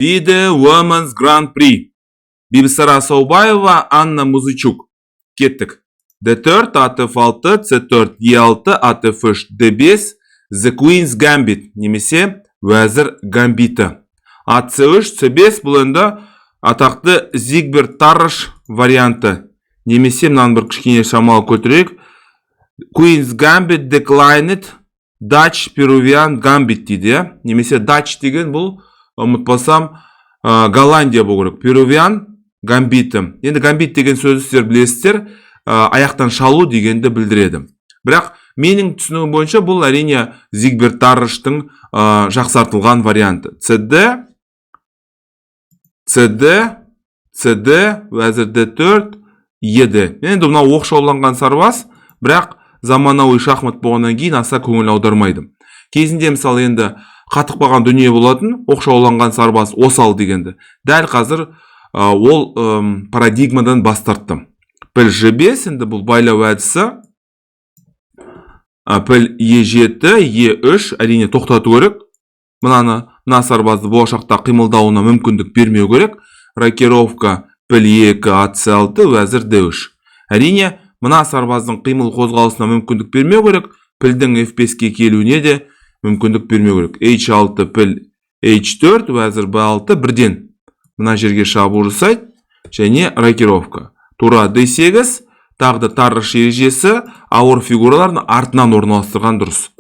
FIDE Women's Grand Prix. Бибісара Асаубаева, Анна Музычук. Кеттік. D4, ат F6, C4, E6, ат F3, D5, The Queen's Gambit немесе Уәзір гамбиті. Ат C3, C5, бұл енді атақты Зигберт Тарраш варианты. Немесе мынаны бір кішкене шамалы көтерейік. Queen's Gambit Declined Dutch Peruvian Gambit дейді, иә? Немесе Dutch деген бұл, ұмытпасам, Голландия болу керек. Peruvian гамбиті. Енді гамбит деген сөзді сіздер білесіздер, аяқтан шалу дегенді білдіреді. Бірақ менің түсінігім бойынша, бұл, әрине, Зигберт Тарраштың жақсартылған варианты. CD, CD, CD, уәзір D4, ED. Енді мынау оқшауланған сарбаз, бірақ заманауи шахмат болғаннан кейін аса көңіл аудармайды. Кезінде, мысалы, енді қатып қалған дүние болатын, оқшауланған сарбаз осал дегенді. Дәл қазір ол парадигмадан бас тартты. Піл G5, енді бұл байлау әдісі. Піл E7, E3, әрине, тоқтату керек. Мынаны, мына сарбазды болашақта қимылдауына мүмкіндік бермеу керек. Рокировка, піл E2, ат C6, уәзір D3. Әрине, мына сарбаздың қимыл қозғалысына мүмкіндік бермеу керек. Пілдің F5-ке келуіне де мүмкіндік бермеу керек. H6, піл H4, уәзір B6 бірден мына жерге шабуыл жасайды және рокировка. Тура D8, тағы да Тарраш ережесі, ауыр фигураларын артынан орналастырған дұрыс.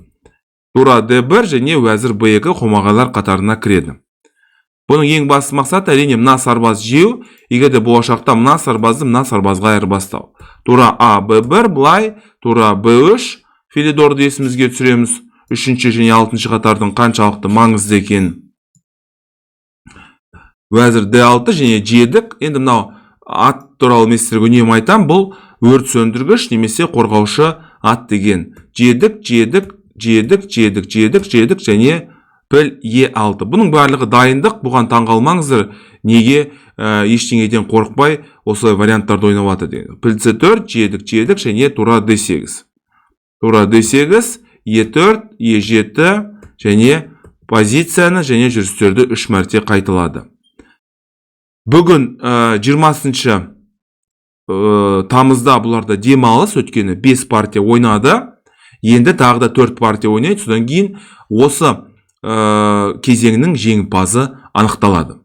Тура D1 және уәзір B2 қомағайлар қатарына кіреді. Бұның ең басты мақсаты, әрине, мына сарбаз жеу, егер де болашақта мына сарбазды мына сарбазға айырбастау. Тура А, B1 былай, тура B3, Филидорды есімізге түсіреміз. Үшінші және алтыншы қатардың қаншалықты маңызды екенін. Уәзір D6 және жедік. Енді мынау ат туралы мен сіздерге үнемі айтамын, бұл өрт сөндіргіш немесе қорғаушы ат деген. Жедік, жедік, жедік, жедік, жедік, жедік және піл Е6. Бұның барлығы дайындық, бұған таңғалмаңыздар, неге ештеңеден қорықпай осылай варианттарды ойнап жатыр деген. Піл С4, жедік, жедік және тура D8. Тура D8, Е4, Е7 және позицияны және жүрістерді үш мәрте қайталады. Бүгін 20 тамызда бұларда демалыс, өйткені 5 партия ойнады. Енді тағы да 4 партия ойнайды, содан кейін осы кезеңнің жеңімпазы анықталады.